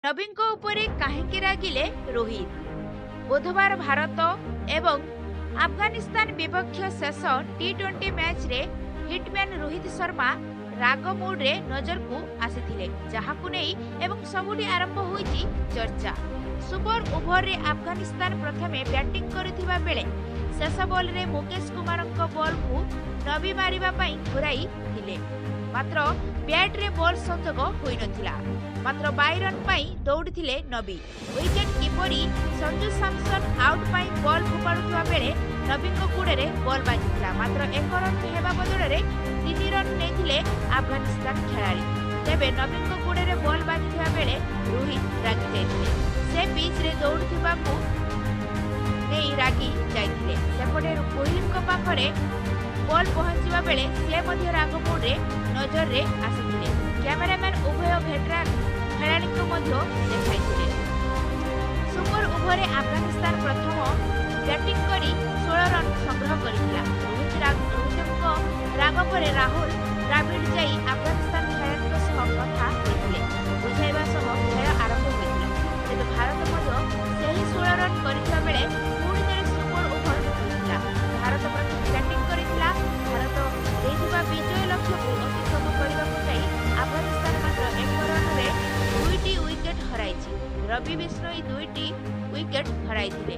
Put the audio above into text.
ନବୀଙ୍କ ଉପରେ କାହିଁକି ରାଗିଲେ ରୋହିତ? ବୁଧବାର ଭାରତ ଏବଂ ଆଫଗାନିସ୍ତାନ ବିପକ୍ଷ ଶେଷ ଟି-20 ମ୍ୟାଚ୍ରେ ହିଟମ୍ୟାନ୍ ରୋହିତ ଶର୍ମା ରାଗ ମୁଡ୍ରେ ନଜରକୁ ଆସିଥିଲେ, ଯାହାକୁ ନେଇ ଏବଂ ସବୁଠି ଆରମ୍ଭ ହୋଇଛି ଚର୍ଚ୍ଚା। ସୁପର ଓଭରରେ ଆଫଗାନିସ୍ତାନ ପ୍ରଥମେ ବ୍ୟାଟିଂ କରିଥିବା ବେଳେ ଶେଷ ବଲରେ ମୁକେଶ କୁମାରଙ୍କ ବଲକୁ ନବୀ ମାରିବା ପାଇଁ ଘୁରାଇଥିଲେ, ମାତ୍ର ବ୍ୟାଟ୍ରେ ବଲ୍ ସଂଯୋଗ ହୋଇନଥିଲା। ମାତ୍ର 2 ରନ୍ ପାଇଁ ଦୌଡ଼ିଥିଲେ ନବୀ। ୱିକେଟ୍ କିପରି ସଞ୍ଜୁ ସାମସନ ଆଉଟ୍ ପାଇଁ ବଲ୍ ଫୋପାଡୁଥିବା ବେଳେ ନବୀଙ୍କ ଗୋଡ଼ରେ ବଲ୍ ବାଜିଥିଲା। ମାତ୍ର 1 ରନ୍ ହେବା ବଦଳରେ 3 ରନ୍ ନେଇଥିଲେ ଆଫଗାନିସ୍ତାନ ଖେଳାଳି। ତେବେ ନବୀଙ୍କ ଗୋଡ଼ରେ ବଲ୍ ବାଜିଥିବା ବେଳେ ରୋହିତ ରାଗି ଯାଇଥିଲେ। ସେ ପିଚ୍ରେ ଦୌଡ଼ୁଥିବାକୁ ନେଇ ରାଗି ଯାଇଥିଲେ। ସେପଟେ କୋହଲିଙ୍କ ପାଖରେ ବଲ୍ ପହଞ୍ଚିବା ବେଳେ ସେ ମଧ୍ୟ ରାଗ ମୁଡ୍ରେ ନଜରରେ ଆସିଥିଲେ। କ୍ୟାମେରାମ୍ୟାନ୍ ଉଭୟ ଭେଟେରାନ୍ ଖେଳାଳିଙ୍କୁ ମଧ୍ୟ ଦେଖାଇଥିଲେ। ସୁପର ଓଭରରେ ଆଫଗାନିସ୍ତାନ ପ୍ରଥମ ବ୍ୟାଟିଂ କରି 16 ରନ୍ ସଂଗ୍ରହ କରିଥିଲା। ରୋହିତଙ୍କ ରାଗ ପରେ ରାହୁଲ ଦ୍ରାବିଡ ଯାଇ ଆଫଗାନିସ୍ତାନ ଖେଳାଳିଙ୍କ ସହ କଥା ହୋଇଥିଲେ। ବୁଝାଇବା ସହ ଖେଳ ଆରମ୍ଭ ହୋଇଥିଲା। ତେବେ ଭାରତ ମଧ୍ୟ ସେହି 16 ରନ୍ କରିଥିବା ବେଳେ ପୁଣି ଥରେ ସୁପର ଓଭର ହୋଇଥିଲା। ଭାରତ ପ୍ରଥମେ ବ୍ୟାଟିଂ କରିଥିଲା। ଭାରତ ଦେଇଥିବା ବିଜୟ ଲକ୍ଷ୍ୟକୁ ଅତିକ୍ରମ କରିବାକୁ ଯାଇ ଆଫଗାନିସ୍ତାନ ମାତ୍ର 1 ରନରେ 2ଟି ୱିକେଟ୍ ହରାଇଛି। ରବି ବିଷ୍ଣୋଇ 2ଟି ୱିକେଟ୍ ହରାଇଥିଲେ।